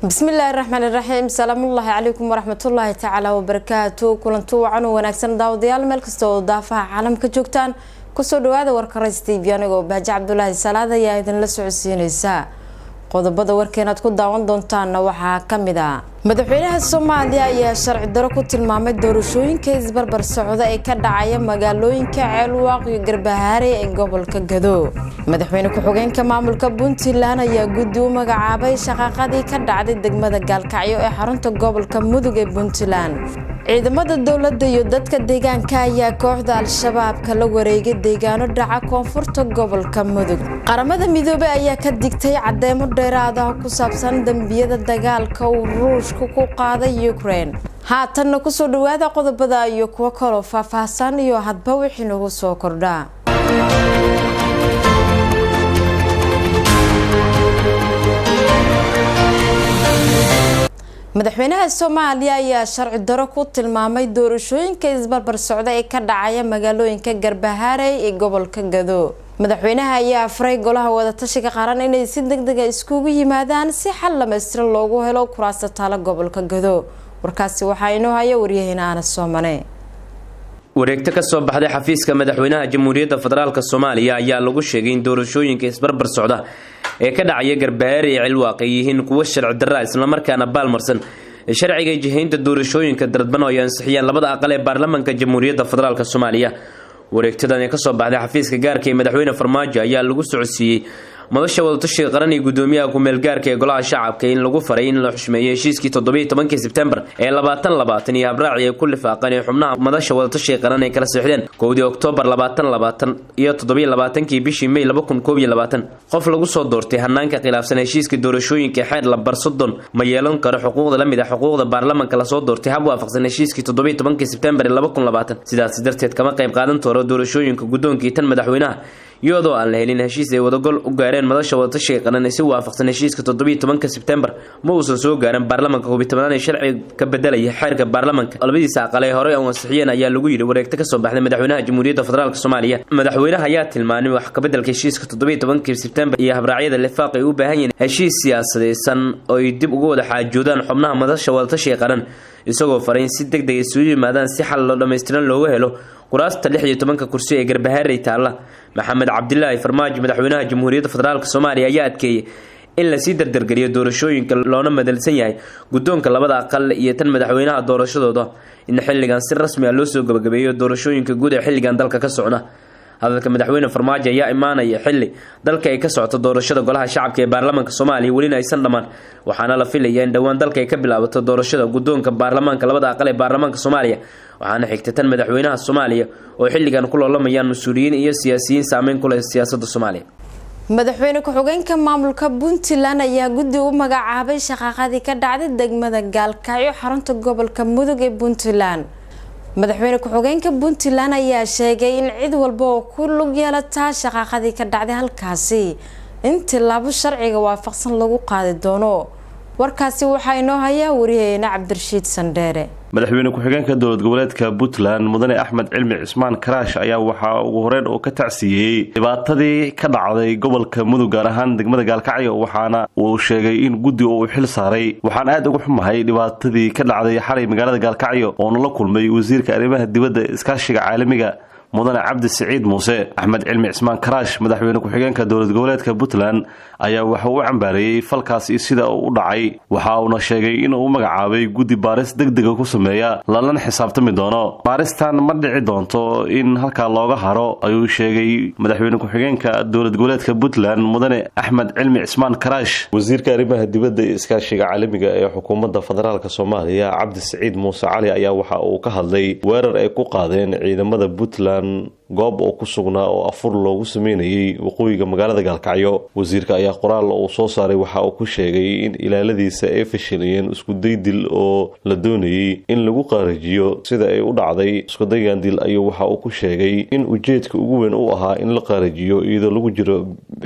Bismillaahi raxmaani raxiim. Salaamullaahi calaykum waraxmatullaahi tacaala wabarakaatu. Kulanti wacan oo wanaagsan daawadayaal, meel kasta oo daafaha caalamka joogtaan, kusoo dhawaada warka Rays TV. Anigoo Bahje Cabdulaahi Salaad ayaa idinla socodsiineysa. Qodobada warkeenaad ku daawan doontaana waxaa kamid ah: madaxweynaha Soomaaliya ayaa sharci daro ku tilmaamay doorashooyinka isbarbar socda ee ka dhacaya magaalooyinka Ceelwaaq iyo Garbahaare ee gobolka Gado. Madaxweyne ku-xigeenka maamulka Puntland ayaa guddi u magacaabay shaqaaqadii ka dhacday degmada Gaalkacyo ee xarunta gobolka Mudug ee Puntland. Ciidamada dowladda iyo dadka deegaanka ayaa kooxda Al-Shabaab kala wareegay deegaano dhaca koonfurta gobolka Mudug. Qaramada Midoobey ayaa ka digtay cadeemo dheeraad ah ku saabsan dembiyada dagaalka uu Ruushka ku qaaday Ukraine. Haatanna kusoo dhawaada qodobada iyo kuwo kaloo faahfaahsan iyo hadba wixii nagu soo kordhaa. Madaxweynaha Soomaaliya ayaa sharci daro ku tilmaamay doorashooyinka isbarbar socda ee ka dhacaya magaalooyinka Garbahaarey ee gobolka Gado. Madaxweynaha ayaa afuray golaha wadatashiga qaran inay si degdega iskugu yimaadaan si xal dhamaystiran loogu helo kuraasta taalo gobolka Gado. Warkaasi waxaa inoo haya waryaheena Anas Soomane. Wareegto ka soo baxday xafiiska madaxweynaha Jamhuuriyadda Federaalk Soomaaliya ayaa lagu sheegay in doorashooyinka isbarbar socda ee ka dhacaya Garbahaare iyo Cilwaaq ay yihiin kuwo sharci darra, islamarkaana baalmarsan sharciga jihaynta doorashooyinka dadban oo ay ansixiyeen labada aqal ee baarlamaanka Jamhuuriyadda Federaalk Soomaaliya. Wareegtadan ee kasoo baxday xafiiska gaarka ee madaxweyne Farmaajo ayaa lagu socodsiiyey madasha wadatashiga qaran iyo gudoomiyaha ku-meelgaarka ee golaha shacabka in lagu faray in la xushmeeyo heshiiskii 17-kii Sebtembar ee 2020 iyo habraaci ay ku lifaaqeen ee xubnaha madasha wadatashiga qaran ay kala seexdeen 1-dii Oktoobar 2020 iyo 27-kii bishii Mey 2021. Qof lagu soo doortay hanaanka khilaafsan heshiiska doorashooyinka xeer lambar 30 ma yeelan karo xuquuqda la mid ah xuquuqda baarlamaanka lasoo doortay hab waafaqsan heshiiskii 17-kii Sebtembar ee 2020. Sidaasi darteed kama qayb qaadan doono doorashooyinka guddoonkii tan madaxweynaha iyadoo aan la helin heshiis ay wadagol u gaareen madasha wadatashiga qaran si waafaqsan heshiiska 17-ka Sebtembar. Ma uusan soo gaarin baarlamaanka 11-aad ee sharciga ka bedelaya xeerka baarlamaanka labadiisa aqal ee horey u ansixiyeen, ayaa lagu yidhi wareegto kasoo baxday madaxweynaha Jamhuuriyadda Federaalk Soomaaliya. Madaxweynaha ayaa tilmaamay wax kabedelka heshiiska 17-kii Sebtembar iyo habraacyada lifaaq ay u baahan yihiin heshiis siyaasadeysan oo ay dib uga wada xaajoodaan xubnaha madasha wadatashiga qaran, isagoo faray in si deg deg isugu yimaadaan si xal loo dhammaystiran looga helo kuraasta 16-ka kursi ee Garbahaarey taalla. Maxamed Cabdilaahi Farmaajo, madaxweynaha Jamhuuriyadda Federaalk Soomaaliya, ayaa adkeeyey in lasii dardargeliyo doorashooyinka loona madalsan yahay guddoonka labada aqal iyo tan madaxweynaha doorashadooda, in xilligan si rasmi ah loo soo gabagabeeyo doorashooyinka guud ee xilligan dalka ka socda. Hadalka madaxweyne Farmaajo ayaa imaanaya xilli dalka ay ka socoto doorashada golaha shacabka ee baarlamaanka Soomaaliya, welina aysan dhammaan, waxaana la filaya in dhowaan dalka ay ka bilaabato doorashada guddoonka baarlamaanka labada aqal ee baarlamaanka Soomaaliya, waxaana xigta tan madaxweynaha Soomaaliya oo xilligan ku loolamayaan mas-uuliyiin iyo siyaasiyiin saameyn ku leh siyaasadda Soomaaliya. Madaxweyne ku-xigeenka maamulka Puntland ayaa guddi u magacaabay shaqaaqadii ka dhacday degmada Gaalkacyo, xarunta gobolka Mudug ee Puntland. Madaxweyne ku-xigeenka Puntland ayaa sheegay in cid walba oo ku lug yeelataa shaqaaqadii ka dhacday halkaasi in tilaabo sharciga waafaqsan lagu qaadi doono. Warkaasi waxaa inoo hayaa wariyaheena Cabdirashiid Sandheere. Madaxweyne ku-xigeenka dowlad goboleedka Puntland, Mudane Axmed Cilmi Cismaan Karaash, ayaa waxaa ugu horeyn oo ka tacsiiyey dhibaatadii ka dhacday gobolka Mudug, gaar ahaan degmada Gaalkacyo, waxaana uu sheegay in guddi oo uu xil saaray. Waxaan aad uga xumahay dhibaatadii ka dhacday xalay magaalada Gaalkacyo oona la kulmay wasiirka arrimaha dibadda iskaashiga caalamiga, Mudane Cabdi Siciid Muuse. Axmed Cilmi Cismaan Karaash, madaxweyne ku-xigeenka dowlad goboleedka Puntland, ayaa waxa uu cambaareeyey falkaas iyo sida uu u dhacay, waxa uuna sheegay inuu u magacaabay guddi baaris degdega ku sameeya lalana xisaabtami doono. Baaristan ma dhici doonto in halkaa looga haro, ayuu sheegay madaxweyne ku-xigeenka dowlad goboleedka Puntland, Mudane Axmed Cilmi Cismaan Karaash. Wasiirka arrimaha dibadda iyo iskaashiga caalamiga ee xukuumadda federaalk Soomaaliya, Cabdi Siciid Muuse Cali, ayaa waxa uu ka hadlay weerar ay ku qaadeen ciidamada Puntland goob oo ku sugnaa oo afur loogu sameynayay waqooyiga magaalada Gaalkacyo. Wasiirka ayaa qoraal uu soo saaray waxa uu ku sheegay in ilaaladiisa ay fashiliyeen iskuday dil oo la doonayay in lagu qaarijiyo. Sida ay u dhacday iskudaygan dil ayuu waxa uu ku sheegay in ujeedka ugu weyn uu ahaa in la qaarijiyo iyadoo lagu jiro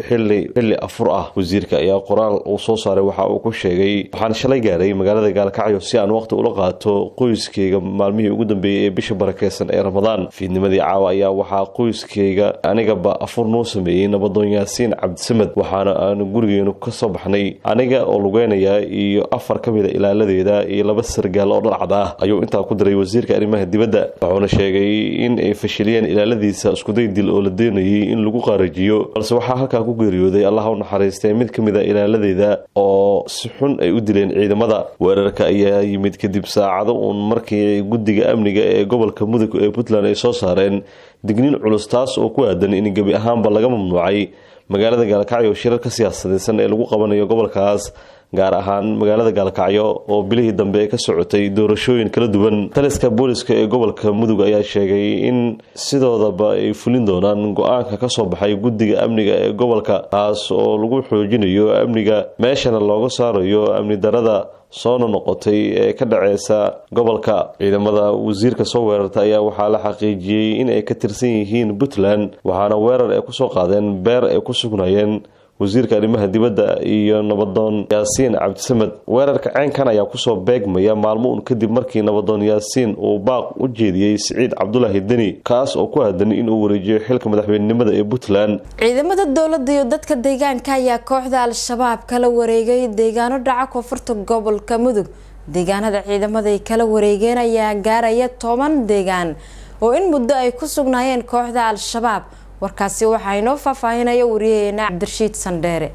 xilli afur ah. Wasiirka ayaa qoraal uu soo saaray waxa uu ku sheegay: Waxaan shalay gaaray magaalada Gaalkacyo si aan waqti ula qaato qoyskayga maalmihii ugu dambeeyey ee bisha barakeysan ee Ramadaan. Fiidnimadii caawa ayaa waxaa qoyskayga anigaba afur noo sameeyey nabadoon Yaasiin Cabdisamed, waxaana aanu gurigeenu ka soo baxnay, aniga oo lugeynaya iyo 4 ka mid a ilaaladeeda iyo 2 sargaal oo dharcad ah, ayuu intaa ku diray wasiirka arrimaha dibadda. Wuxuuna sheegay in ay fashiliyeen ilaaladiisa iskuday dil oo la doonayay in lagu qaarajiyo, balse waxaa halkaa ku geeriyooday, Allaha u naxariistay, mid ka mid a ilaaladeeda oo si xun ay u dileen ciidamada. Weerarka ayaa yimid kadib saacado uun markii guddiga amniga ee gobolka Mudug ee Puntland ay soo saareen digniin culus, taas oo ku aadan in gebi ahaanba laga mamnuucay magaalada Gaalkacyo shirarka siyaasadeysan ee lagu qabanayo gobolkaas, gaar ahaan magaalada Gaalkacyo oo bilihii dambe ka socotay doorashooyin kala duwan. Taliska booliska ee gobolka Mudug ayaa sheegay in sidoodaba ay fulin doonaan go-aanka kasoo baxay guddiga amniga ee gobolka, taas oo lagu xoojinayo amniga, meeshana looga saarayo amni darada soona noqotay ee ka dhaceysa gobolka. Ciidamada wasiirka soo weerarta ayaa waxaa la xaqiijiyey in ay ka tirsan yihiin Puntland, waxaana weerar ay kusoo qaadeen beer ay ku sugnaayeen wasiirka arrimaha dibadda iyo nabadoon Yaasiin Cabdisamed. Weerarka ceynkan ayaa kusoo beegmaya maalmo un kadib markii nabadoon Yaasiin uu baaq u jeediyey Siciid Cabdulaahi Deni, kaas oo ku aadan inuu wareejiyo xilka madaxweynenimada ee Puntland. Ciidamada dowladda iyo dadka deegaanka ayaa kooxda Al-Shabaab kala wareegay deegaano dhaca koonfurta gobolka Mudug. Deegaanada ciidamada ay kala wareegeen ayaa gaaraya 10 deegaan oo in muddo ay ku sugnaayeen kooxda Al-Shabaab. Warkaasi waxaa inoo faahfaahinaya wariyaheena Cabdirashiid Sandheere.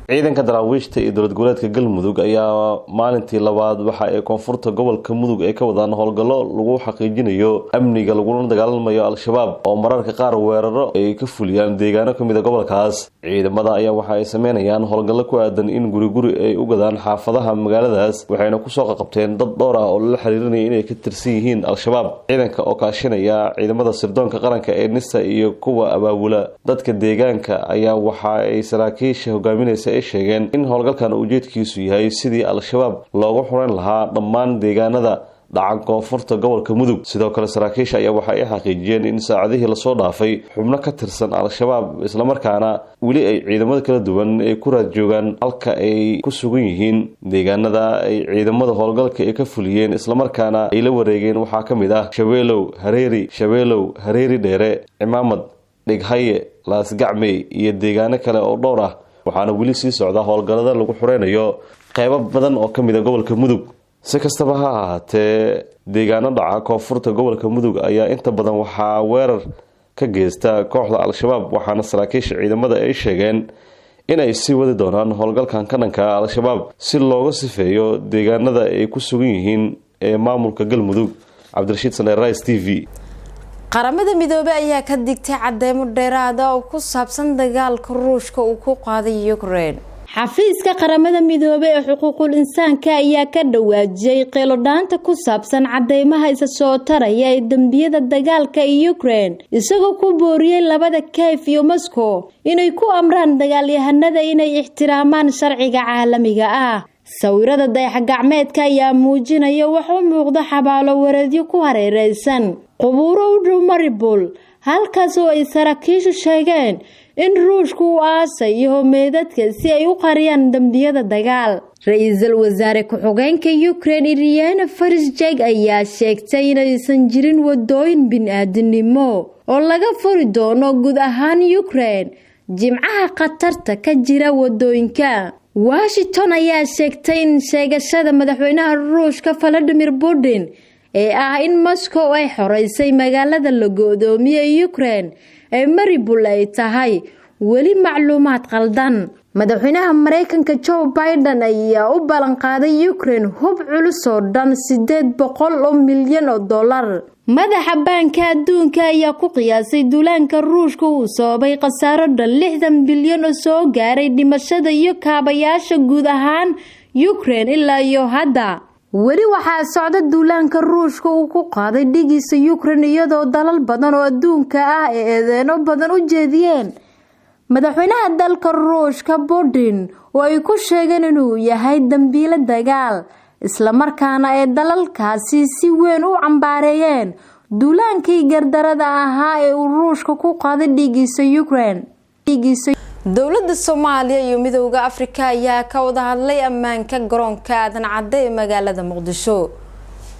Ciidanka daraawiishta iyo dowlad goboleedka Galmudug ayaa maalintii labaad waxa ay koonfurta gobolka Mudug ay ka wadaan howlgallo lagu xaqiijinayo amniga lagula dagaalamayo Al-Shabaab, oo mararka qaar weeraro ay ka fuliyaan deegaano kamid a gobolkaas. Ciidamada ayaa waxa ay sameynayaan howlgallo ku aadan in guri guri ay u gadaan xaafadaha magaaladaas, waxayna kusoo qaqabteen dad dhowr ah oo lala xiriirinaya inay ka tirsan yihiin Al-Shabaab. Ciidanka oo kaashanaya ciidamada sirdoonka qaranka ee NISA iyo kuwa abaabula dadka deegaanka ayaa waxa ay saraakiisha hogaaminaysa ay sheegeen in howlgalkan ujeedkiisu yahay sidii Al-Shabaab looga xureyn lahaa dhammaan deegaanada dhacan koonfurta gobolka Mudug. Sidoo kale saraakiisha ayaa waxa ay xaqiijiyeen in saacadihii lasoo dhaafay xubno ka tirsan Al-Shabaab, islamarkaana weli ay ciidamada kala duwan ay ku raad joogaan halka ay ku sugan yihiin. Deegaanada ay ciidamada howlgalka ay ka fuliyeen islamarkaana ay la wareegeen waxaa ka mid ah Shabeelow, Hareeri, Shabeelow, Hareeri Dheere, Cimaamad, Dhighaye, Laasgacmey iyo deegaano kale oo dhowr ah, waxaana weli sii socda howlgallada lagu xureynayo qeybo badan oo ka mid a gobolka Mudug. Si kastaba ha ahaatee, deegaano dhaca koonfurta gobolka Mudug ayaa inta badan waxaa weerar ka geysta kooxda Al-Shabaab, waxaana saraakiisha ciidamada ay sheegeen inay sii wadi doonaan howlgalkan ka dhanka Al-Shabaab si looga sifeeyo deegaanada ay ku sugan yihiin ee maamulka Galmudug. Cabdirashiid Saneer, Rice TV. Qaramada Midoobey ayaa ka digtay cadeymo dheeraada oo ku saabsan dagaalka Ruushka uu ku qaaday Ukraine. Xafiiska Qaramada Midoobey ee xuquuqul insaanka ayaa ka dhawaajiyey qeylodhaanta ku saabsan cadeymaha isa soo taraya ee dembiyada dagaalka ee Ukraine, isagoo ku booriyey labada Kiev iyo Moscow inay ku amraan dagaalyahanada inay ixtiraamaan sharciga caalamiga ah. Sawirada dayax-gacmeedka ayaa muujinaya wax u muuqda xabaalo wareedyo ku hareereysan qubuuro u dhow Mariupol, halkaas oo ay saraakiishu sheegeen in Ruushku uu aasayo meedadka si ay u qariyaan dembiyada dagaal. Ra-iisul wasaare ku-xigeenka Ukraine Irina Vereshchuk ayaa sheegtay inaysan jirin wadooyin bini'aadanimo oo laga furi doono guud ahaan Ukraine Jimcaha khatarta ka jira wadooyinka. Washington ayaa sheegtay in sheegashada madaxweynaha Ruushka Vladimir Putin ee ah in Moscow ay xoreysay magaalada la go'doomiyey Ukraine ee Mariupol ay tahay weli macluumaad qaldan. Madaxweynaha Mareykanka Joe Biden ayaa u ballan qaaday Ukraine hub culus oo dhan $800 milyan. Madaxa Baanka Adduunka ayaa ku qiyaasay duulaanka Ruushka uu sababay khasaaro dhan 60 bilyan oo soo gaaray dhimashada iyo kaabayaasha guud ahaan Ukraine ilaa iyo hadda. Weli waxaa socda duulaanka Ruushka uu ku qaaday dhigiisa Ukraine, iyadoo dalal badan oo adduunka ah ay eedeeno badan u jeediyeen madaxweynaha dalka Ruushka Putin, oo ay ku sheegeen inuu yahay dambiile dagaal, islamarkaana ay dalalkaasi si weyn u cambaareeyeen duulaankii gardarada ahaa ee uu Ruushka ku qaaday dhigiisa Ukraine. Dowladda Soomaaliya iyo Midowda Afrika ayaa ka wada hadlay ammaanka garoonka Aadan Cadde ee magaalada Muqdisho.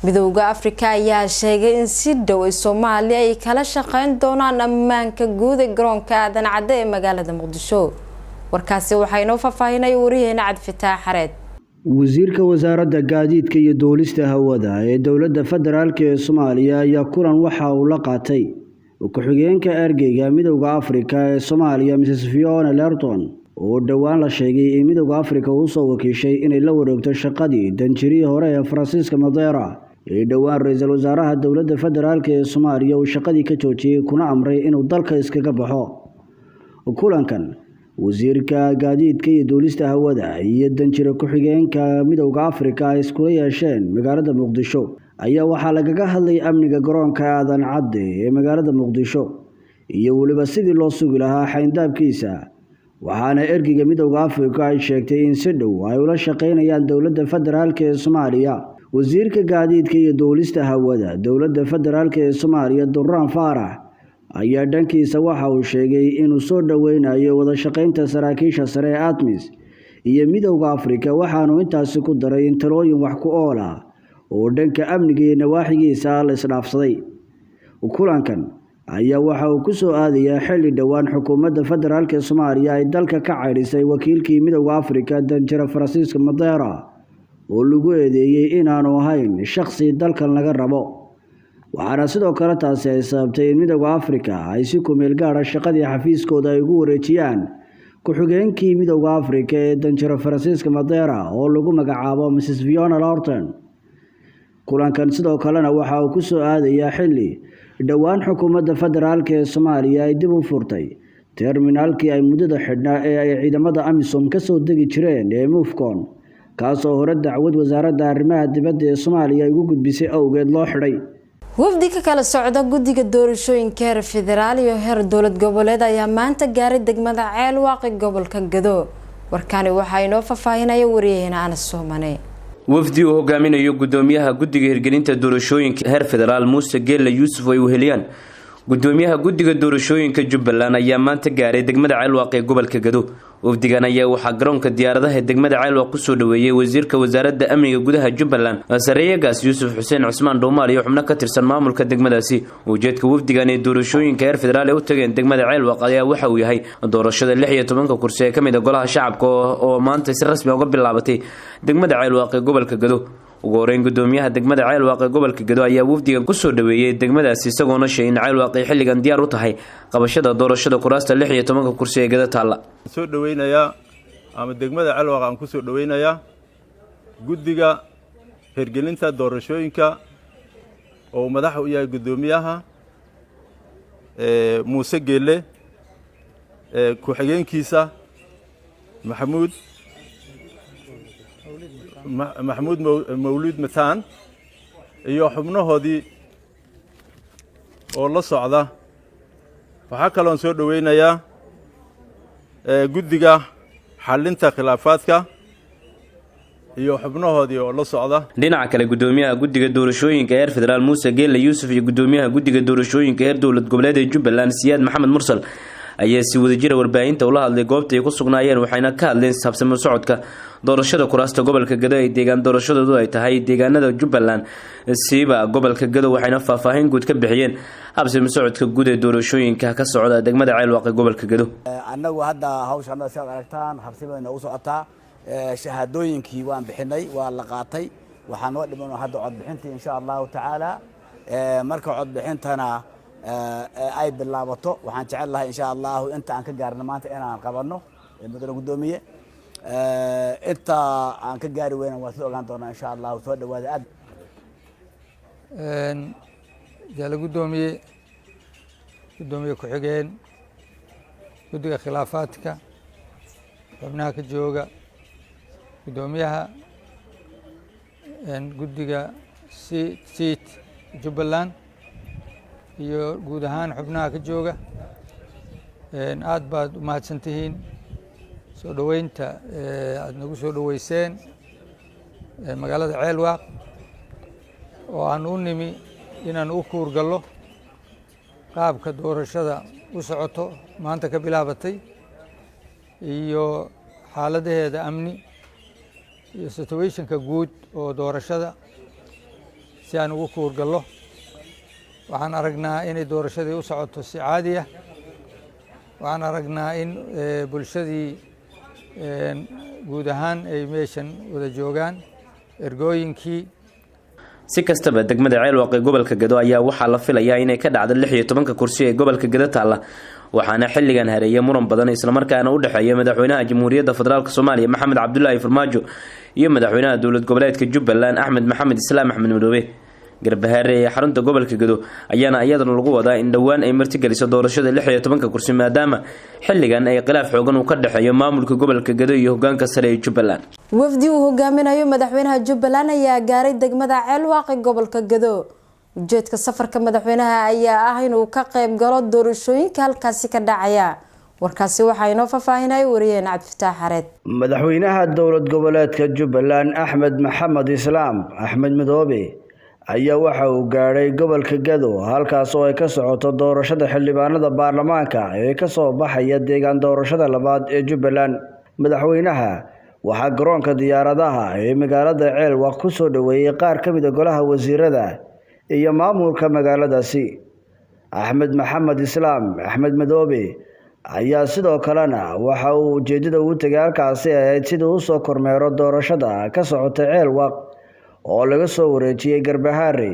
Midowda Afrika ayaa sheegay in si dhow ay Soomaaliya ay kala shaqeyn doonaan ammaanka guud ee garoonka Aadan Cadde ee magaalada Muqdisho. Warkaasi waxaa inoo faahfaahinay wariyaheena Cabdifataax Xareed. Wasiirka wasaaradda gaadiidka iyo duulista hawada ee dowladda federaalk ee Soomaaliya ayaa kulan waxa uu la qaatay ku-xigeenka ergeyga Midowda Afrika ee Soomaaliya, Mrs Fiona Lerton, oo dhowaan la sheegay in Midowda Afrika uu soo wakiishay inay la wareegto shaqadii danjirihii hore ee Faransiiska Madeira ee dhowaan ra-iisul wasaaraha dowladda federaalk ee Soomaaliya uu shaqadii ka joojiyey kuna amray inuu dalka iskaga baxo. Kulankan wasiirka gaadiidka iyo duulista hawada iyo danjire ku-xigeenka Midowda Afrika ay iskula yeesheen magaalada Muqdisho ayaa waxaa lagaga hadlay amniga garoonka Aadan Cadde ee magaalada Muqdisho iyo weliba sidii loo sugi lahaa xayndaabkiisa. Waxaana ergeyga Midowda Afrika ay sheegtay in si dhow ay ula shaqeynayaan dowladda federaalk ee Soomaaliya. Wasiirka gaadiidka iyo duulista hawada dowladda federaalk ee Soomaaliya, Duraan Faarax, ayaa dhankiisa waxa uu sheegay inuu soo dhoweynayo wada shaqeynta saraakiisha sare ee ATMIS iyo Midowda Afrika, waxaanu intaasi ku daray in talooyin wax ku ool ah oo dhanka amniga iyo nawaaxigiisa la isdhaafsaday. Kulankan ayaa waxa uu ku soo aadayaa xilli dhowaan xukuumadda federaalk ee Soomaaliya ay dalka ka caydhisay wakiilkii Midowda Afrika, danjire Faransiiska Madeira, oo lagu eedeeyey inaanu ahayn shakhsi dalkan laga rabo. Waxaana sidoo kale taasi ay sababtay in Midowda Afrika ay si kumeel gaara shaqadii xafiiskooda ay ugu wareejiyaan ku-xigeenkii Midowda Afrika ee danjire Faransiiska Madeira oo lagu magacaabo Mrs Fiona Lorton. Kulankan sidoo kalena waxa uu ku soo aadayaa xilli dhowaan xukuumadda federaalk ee Soomaaliya ay dib u furtay terminaalkii ay muddada xidhnaa ee ay ciidamada AMISOM ka soo degi jireen ee Mufcon, kaasoo hore dacwad wasaaradda arrimaha dibadda ee Soomaaliya ay ugu gudbisay awgeed loo xidhay. Wafdi ka kala socda guddiga doorashooyinka heer federaal iyo heer dowlad goboleed ayaa maanta gaaray degmada Ceelwaaqi, gobolka Gado. Warkaani waxaa inoo faahfaahinaya wariyaheena Anas Soomane. Wafdi uu hogaaminayo gudoomiyaha guddiga hirgelinta doorashooyinka heer federaal, Muuse Geelle Yuusuf, ay weheliyaan gudoomiyaha guddiga doorashooyinka Jubbaland ayaa maanta gaaray degmada Ceelwaaq ee gobolka Gado. Wafdigan ayaa waxaa garoonka diyaaradaha degmada Ceelwaaq kusoo dhaweeyey wasiirka wasaaradda amniga gudaha Jubbaland, sareeyagaas Yuusuf Xuseen Cusmaan Dhoomaal, iyo xubno ka tirsan maamulka degmadaasi. Ujeedka wafdigan ee doorashooyinka heer federaal ee u tageen degmada Ceelwaaq ayaa waxa uu yahay doorashada 16-ka kursi ee ka mid a golaha shacabka oo maanta si rasmi uga bilaabatay degmada Ceelwaaq ee gobolka Gado. Ugu horeyn, gudoomiyaha degmada Ceelwaaq ee gobolka Gado ayaa wafdigan kusoo dhaweeyey degmadaasi, isagoona sheegay in Ceelwaaq ay xilligan diyaar u tahay qabashada doorashada kuraasta 16-ka kursi ee Gado taalla. Soo dhaweynayaa ama degmada Ceelwaaq aan ku soo dhaweynayaa guddiga hirgelinta doorashooyinka oo madax u yahay guddoomiyaha Muuse Geelle, ku-xigeenkiisa Maxamuud Mawluud Mataan iyo xubnahoodii oo la socda. Waxaa kaloon soo dhoweynayaa guddiga xallinta khilaafaadka iyo xubnahoodii oo la socda. Dhinaca kale, gudoomiyaha guddiga doorashooyinka heer federaal, Muuse Geelle Yuusuf, iyo gudoomiyaha guddiga doorashooyinka heer dowlad goboleed ee Jubbaland, Siyaad Maxamed Mursal, ayaa si wadajira warbaahinta ula hadlay goobta ay ku sugnaayeen, waxayna ka hadleen habsamo socodka doorashada kuraasta gobolka Gado ay deegaan doorashadoodu ay tahay deegaanada Jubbaland, siiba gobolka Gado, waxayna faahfaahin guud ka bixiyeen habsamo socodka guud ee doorashooyinka ka socda degmada Ceelwaaq ee gobolka Gado. Annagu hadda hawsha sidaad aragtaan habsi bay noogu socotaa. Shahaadooyinkii waan bixinay, waa la qaatay. Waxaa noo dhiman hadda codbixintii, insha Allahu tacaala. Marka codbixintana ay bilaabato, waxaan jecel lahay, insha Allahu, inta aan ka gaarno maanta inaan qabanno, mudane guddoomiye. Inta aan ka gaari weyna waan soo ogaan doonaa, insha Allahu. Soo dhawaada aad. Jaale guddoomiye, guddoomiye ku-xigeen, guddiga khilaafaadka, xubnaha ka jooga, guddoomiyaha guddiga SEIT Jubbaland iyo guud ahaan xubnaha ka jooga, aad baad u mahadsan tihiin soo dhoweynta aada nagu soo dhoweyseen magaalada Ceelwaaq oo aan u nimi inaan u kuurgallo qaabka doorashada u socoto maanta ka bilaabatay iyo xaaladaheeda amni iyo situationka guud oo doorashada si aan ugu kuurgallo. Waxaan aragnaa inay doorashadii u socoto si caadi ah. Waxaan aragnaa in bulshadii Guud ahaan ay meeshan wada joogaan ergooyinkii. Si kastaba, degmada Ceelwaaq ee gobolka Gado ayaa waxaa la filayaa inay ka dhacdo 16-ka kursi ee gobolka Gado taalla, waxaana xilligan hareeya muran badan, islamarkaana u dhexeeya madaxweynaha Jamhuuriyadda Federaalk Soomaaliya Maxamed Cabdulaahi Farmaajo iyo madaxweynaha dowlad goboleedka Jubbaland Axmed Maxamed Islaam Axmed Madoobe. Garbahaare ee xarunta gobolka Gado ayaana iyadana lagu wadaa in dhowaan ay martigeliso doorashada 16-ka kursi, maadaama xilligan ay khilaaf xoogan uu ka dhexeeyo maamulka gobolka Gado iyo hogaanka sare ee Jubbaland. Wafdi uu hogaaminayo madaxweynaha Jubbaland ayaa gaaray degmada Ceelwaaq ee gobolka Gado. Ujeedka safarka madaxweynaha ayaa ah inuu ka qayb galo doorashooyinka halkaasi ka dhacaya. Warkaasi waxaa inoo faahfaahinaya wariyaheen Cabdifataax Xareed. Madaxweynaha dowlad goboleedka Jubbaland Axmed Maxamed Islaam Axmed Madoobe ayaa waxa uu gaadhay gobolka Gado, halkaas oo ay ka socoto doorashada xildhibaanada baarlamaanka ee kasoo baxaya deegaan doorashada labaad ee Jubbaland. Madaxweynaha waxaa garoonka diyaaradaha ee magaalada Ceelwaaq ku soo dhoweeyey qaar ka mid a golaha wasiirada iyo maamulka magaaladaasi. Axmed Maxamed Islaam Axmed Madoobe ayaa sidoo kalena waxa uu ujeedada ugu tegay halkaasi ahayd siduu usoo kormeero doorashada ka socota Ceelwaaq oo laga soo wareejiyey Garbahaare,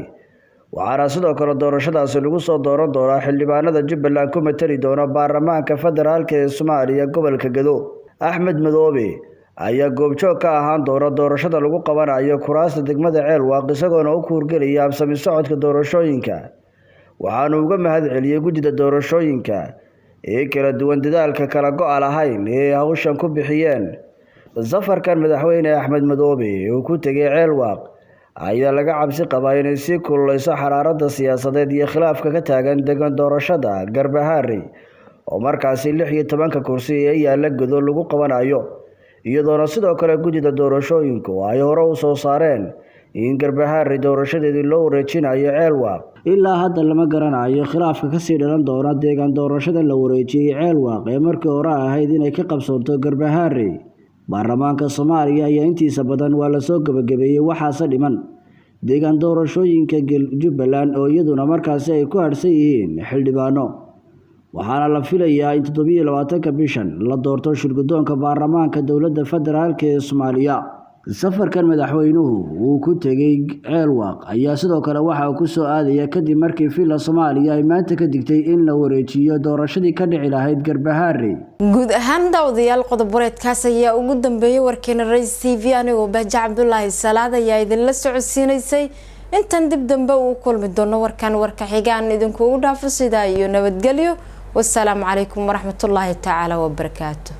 waxaana sidoo kale doorashadaasi lagu soo dooran doonaa xildhibaanada Jubbaland ku matali doona baarlamaanka federaalk ee Soomaaliya gobolka Gado. Axmed Madoobe ayaa goobjoog ka ahaan doona doorashada lagu qabanayo kuraasta degmada Ceelwaaq, isagoona u kuurgelaya habsami socodka doorashooyinka. Waxaanu uga mahad celiyey guddida doorashooyinka ee kala duwan dadaalka kala go-a lahayn ee hawshan ku bixiyeen. Safarkan madaxweyne Axmed Madoobe uu ku tegay Ceelwaaq ayaa laga cabsi qabaa inay sii kululeyso xaraaradda siyaasadeed iyo khilaafka ka taagan degan doorashada Garbahaare oo markaasi 16-ka kursi ee yaalla Gado lagu qabanayo, iyadoona sidoo kale guddida doorashooyinku ay hore u soo saareen in Garbahaare doorashadeedii loo wareejinayo Ceelwaaq. Ilaa hadda lama garanayo khilaafka kasii dhalan doona deegaan doorashada la wareejiyey Ceelwaaq ee markii hore ahayd inay ka qabsoonto Garbahaare. Baarlamaanka Soomaaliya ayaa intiisa badan waa lasoo gebagabeeyey, waxaase dhiman deegaan doorashooyinka Jubbaland oo iyaduna markaasi ay ku hadhsan yihiin xildhibaano, waxaana la filayaa in 27-ka bishan la doorto shirgudoonka baarlamaanka dowladda federaalk ee Soomaaliya. Safarkan madaxweynuhu uu ku tegey Ceelwaaq ayaa sidoo kale waxa uu ku soo aadaya kadib markii Villa Soomaaliya ay maanta ka digtay in la wareejiyo doorashadii ka dhici lahayd Garbahaare. Guud ahaan daawadayaal, qodob wareedkaas ayaa ugu dambeeyay warkeena Rays TV. Anigoo Bahja Cabdulaahi Salaad ayaa idinla socodsiinaysay. Intan dib dambe uu kulmi doono warkan warka xigaan idinkugu dhaafo sidaa iyo nabadgelyo. Wasalaamu calaykum waraxmatullaahi tacaala wabarakaatu.